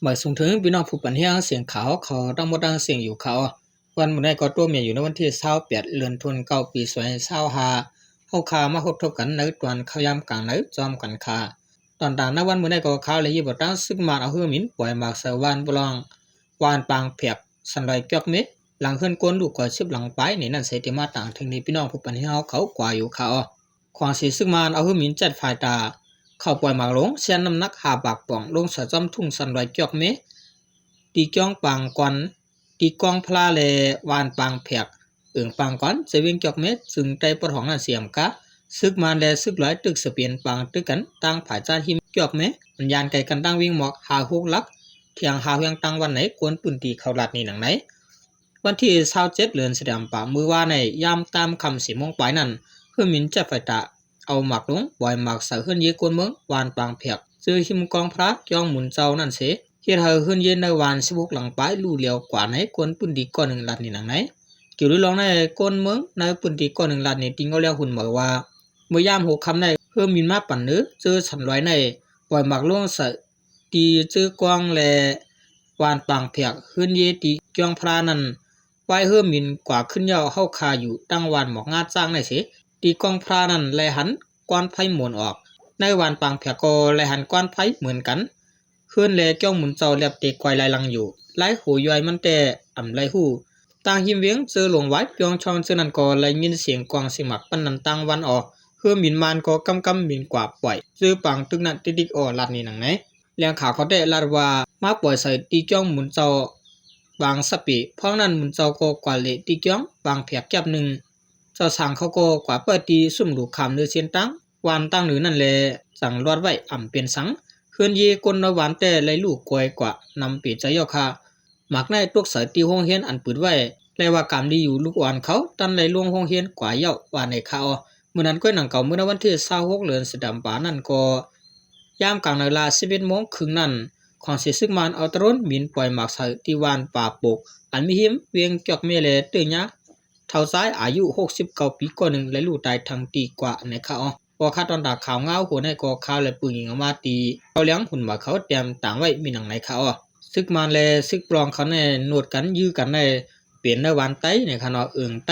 ມາສົ່ງເຖິງພີ່ນ້ອງຜູ້ປັນແຮງສຽງຂ່າວເຮົາທັງໝົດທັງເສັງຢູ່ຄ່າເນາະ. ວັນມື້ໃດກໍຕົວແມ່ນຢູ່ໃນວັນທີຊາວແປດ ເດືອນທີເກົ້າ ປີສອງພັນຊາວຫ້າ ເຮົາຄ່າມາພົບທົບກັນໃນຕອນຂ່າວຍາມກາງໃນພ້ອມກັນຄ່າ. ຕອນຕາງໃນວັນມື້ໃດກໍຂ່າວລະເອີຍດວ່າທາງຊຶກມານເອົາເຮືອບິນປ່ອຍໝາກໃສ່ວານບໍ່ລອງ ວານປາງແພກ ສັນດອຍກອກເມ ຫຼັງເຮືອນຄົນລຸກກວ່າສິບຫຼັງປາຍໃນນັ້ນເສຍ ທີ່ມາຕາງເຖິງນີ້ພີ່ນ້ອງຜູ້ປັນແຮງເຮົາເຂົາກວ່າຢູ່ຄ່າເນາະ. ຂວາງເສຍຊຶກມານເອົາເຮືອບິນແຈັດໄຟຕາ ເຂົ້າປ່ອຍໝາກຫຼົງ ແຊນນ້ຳໜັກຫ້າບາກປອງ ລົງສະຈອມທຸ່ງສັນດອຍກອກເມ ຕີກອງປາງກອນ ຕີກອງພລາ ແລະ ວານປາງແພກ ເອີງປາງກອນ ໃຈວຽງກອກເມ ເຊິ່ງໃຕ້ປອດຫ້ອງນັ້ນເສຍມກະ ຊຶກມານ ແລະ ຊຶກລາວຕຶກສະເປນປາງຕຶກກັນ ທາງຜາຍຈານຮິມກອກເມ ອັນຢ່າງໄກກັນທາງວຽງໝອກຫ້າຫົກຫຼັກ ທຽງຮາວແຮງຕາງວັນໃນ ຄົນພື້ນທີ່ເຂົາລາດນີ້ດັ່ງໃດ. ວັນທີຊາວເຈັດ ເດືອນສິບສາມ ປະມື້ວານໃນ ຍາມຕາມຄ່ຳສີ່ໂມງປາຍນັ້ນ ເຮືອບິນເຈັດໄຟຕາ ເອົາໝາກຫຼົງ ປ່ອຍໝາກໃສ່ເຮືອນເຢຄົນເມືອງ ວານປາງແພກ ເຈີຮິມກອງພລາ ກຽງໝູນເຈົ້ານັ້ນເສ ເຮັດໃຫ້ເຮືອນເຢໃນວານສິບຫົກຫຼັງປາຍ ລຸແຫຼວກວ່າໃນ ຄົນພື້ນທີ່ກ້ອນໜຶ່ງລາດນີ້ດັ່ງໃດ. ກ່ຽວເລື່ອງໃນ ຄົນເມືອງໃນພື້ນທີ່ກ້ອນໜຶ່ງລາດນີ້ ຕິງເອົາແລ້ວຮຸນເໝີວ່າ ເມື່ອຍາມຫົວຄ່ຳໃນ ເຮືອບິນມາປັນເນີ ເຈີສັນດອຍໃນ ປ່ອຍໝາກຫຼົງໃສ່ ຕີເຈີກອງ ແລະ ວານປາງແພກ ເຮືອນເຢຕີກຽງພລານັ້ນ ໄວເຮືອບິນກວ່າຂຶ້ນຍາວເຮົາຄາຢູ່ຕັ້ງວານໝອກງາຈ້າງໃນເສ ຕີກອງພລານັ້ນໄລ່ຫັນຄວັນໄຟໝູນອອກ ໃນວານປາງແພກກໍໄລ່ຫັນຄວັນໄຟເໝືອນກັນ ເຮືອນ ແລະ ກຽງໝູນເຈົ້າແລບເຕະກ່ອຍໄລ່ຫຼັງຢູ່ ໄລ່ໂຫຢອຍມັນແຕ່ອຳໄລ່ຮູ້ ຕາງຮິມວຽງເຈີຫຼວງວາຍ ປຽງຊ່ອງເຈີນັ້ນກໍໄດ້ຍິນສຽງກອງສຽງໝາກປານນັ້ນຕາງວັນອອກ ເຮືອບິນມານກໍກຳກຳບິນກວ່າປ່ອຍ ເຈີປາງຕຶກນັ້ນຕິກໆອໍລາດນີ້ດັ່ງໃດ. ແຫຼ່ງຂ່າວເຂົາໄດ້ລາດວ່າ ມາປ່ອຍໃສ່ຕີກຽງໝູນເຈົ້າບາງສະເປ ພ້ອມນັ້ນໝູນເຈົ້າກໍກວ່າເລະຕີກຽງບາງແພກແກັບໜຶ່ງ ເຈົ້າຊ່າງເຂົາກໍກວ່າເປີດຕີຊຸ່ມລູກຂ້າມເນີເສັ້ນທາງ ວານຕາງເນີນັ້ນແລະ ຈັ່ງລອດໄວ້ອຳເປັນສັງ ເຮືອນເຢຄົນໃນວານແຕ່ໄລ່ລູກກ່ອຍກວ່ານຳເປໃຈເຈົ້າຄ່າ ໝາກໄມ້ຕົກໃສ່ທີ່ໂຮງຮຽນອັນປືດໄວ້ ແລະວ່າກຳດີຢູ່ລູກອ່ອນເຂົາ ຕັນໄດ້ລົງໂຮງຮຽນກວ່າເຍົາະວ່າໃນຄ່າເນາະ. ມື້ນັ້ນກ້ວຍໜັງເກົ່າ ມື້ໃນວັນທີຊາວຫົກ ເດືອນສິບສາມ ປາຍນັ້ນກໍ ຍາມກາງໃນລາວ ສິບເອັດໂມງເຄິ່ງນັ້ນ ຂອງເສຍຊຶກມານເອົາໂດຣນບິນປ່ອຍໝາກໃສ່ທີ່ວານປາປົກ ອັນມີຮິມວຽງກຽກເມ ແລະ ເຕີຍາ ເຖົ້າຊາຍອາຍຸຫົກສິບເກົ້າປີ ກໍໜຶ່ງ ແລະ ລູກຕາຍທັງຕີກວ່າໃນຄ່າເນາະ. ບໍ່ຄາດຕອນຕາຂ່າວງາວຫົວໃນກໍຂ່າວ ແລະ ປືງຍິງອອກມາທີ່ເອົາແລ້ວຮຸນໝາເຂົາແຕ້ມຕາງໄວ້ມີດັ່ງໃນຄ່າເນາະ. ຊຶກມານ ແລະ ຊຶກປອງເຂົາແນ່ໂນດກັນຢື້ກັນໃນ ເປັນໃນວານໄຕໃນຄ່າເນາະ ເອີງໄຕ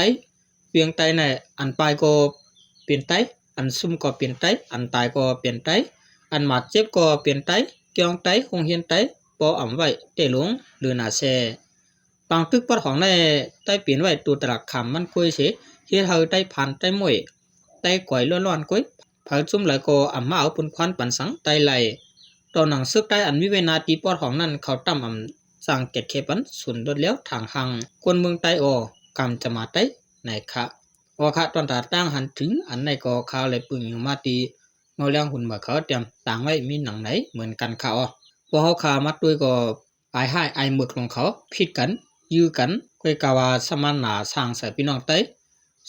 ວຽງໄຕໃນ ອັນປາຍກໍເປັນໄຕ ອັນຊຸ່ມກໍເປັນໄຕ ອັນຕາຍກໍເປັນໄຕ ອັນບາດເຈັບກໍເປັນໄຕ ກຽງໄຕ ໂຮງຮຽນໄຕ ບໍ່ອຳໄວ້ແຕ່ຫຼົງ ຫຼື ໜ້າແຊ ປາງຕຶກປອດຫ້ອງໃນ ໄຕເປັນໄວ້ໂຕຕະຫຼາດຂ້າມມັນກ້ວຍເສ ເຮັດໃຫ້ໄຕຜ່ານໄຕມ້ວຍ ໄຕກ້ອຍລ້ອນໆກ້ວຍ ເຜົາຈຸ່ມຫຼາຍກໍອຳມາເອົາປຸນຄວັນປັນສັງໄຕໄຫຼ ຕໍ່ໜັງຊຶກໄຕອັນມີໄວ້ໜ້າທີ່ປອດຫ້ອງນັ້ນ ເຂົາຕຳອຳສ້າງແກດເຂດປັນສູນລົດແລ້ວທາງຫ່າງ ຄົນເມືອງໄຕອໍ ກຳຈະມາໄຕໃນຄະ ອອກຄະ ຕອນຕາຕ່າງຫັນເຖິງ ອັນໃນກໍຂ່າວ ແລະ ປຶງມາທີ່ເງົາແລງຫຸນເມືອເຂົາຕຽມຕາງໄວ້ມີໜັງໃນເໝືອນກັນຄະ ອອ ພວກເຮົາຄາມາຕຸ້ຍກໍອາຍຮ້າຍອາຍເໝິກຂອງເຂົາ ຜິດກັນ ຢື້ກັນ ກ້ອຍກາວ່າສະມານໜາສ້າງໃສ່ພີ່ນ້ອງໄຕ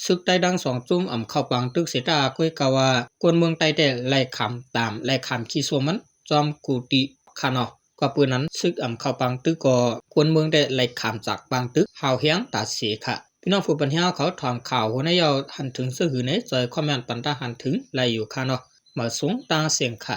ຊຶກໄຕທັງສອງຈຸ່ມອຳເຂົ້າປາງຕຶກເສຍຕາ ກ້ອຍກາວ່າຄົນເມືອງໄຕແທ້ໄລ່ຂາມຕາມ ໄລ່ຂາມຂີ້ສ່ວນມັນຈອມກຸຕິຄະເນາະ ກວ່າປືນນັ້ນ ຊຶກອຳເຂົ້າປາງຕຶກກໍຄົນເມືອງໄດ້ໄລ່ຂາມຈາກປາງຕຶກ ຮາວແຮງຕາເສຄະ. ພີ່ນ້ອງຜູ້ປັນແຮງເຮົາເຂົາຖອມຂ່າວຫົວໃນຍາວຫັນເຖິງຊື່ຫືໃນ ຊ່ອຍຄອມເມັນປັນຕາຫັນເຖິງໄດ້ຢູ່ຄະເນາະ ມາສົ່ງຕ່າງສຽງຄະ.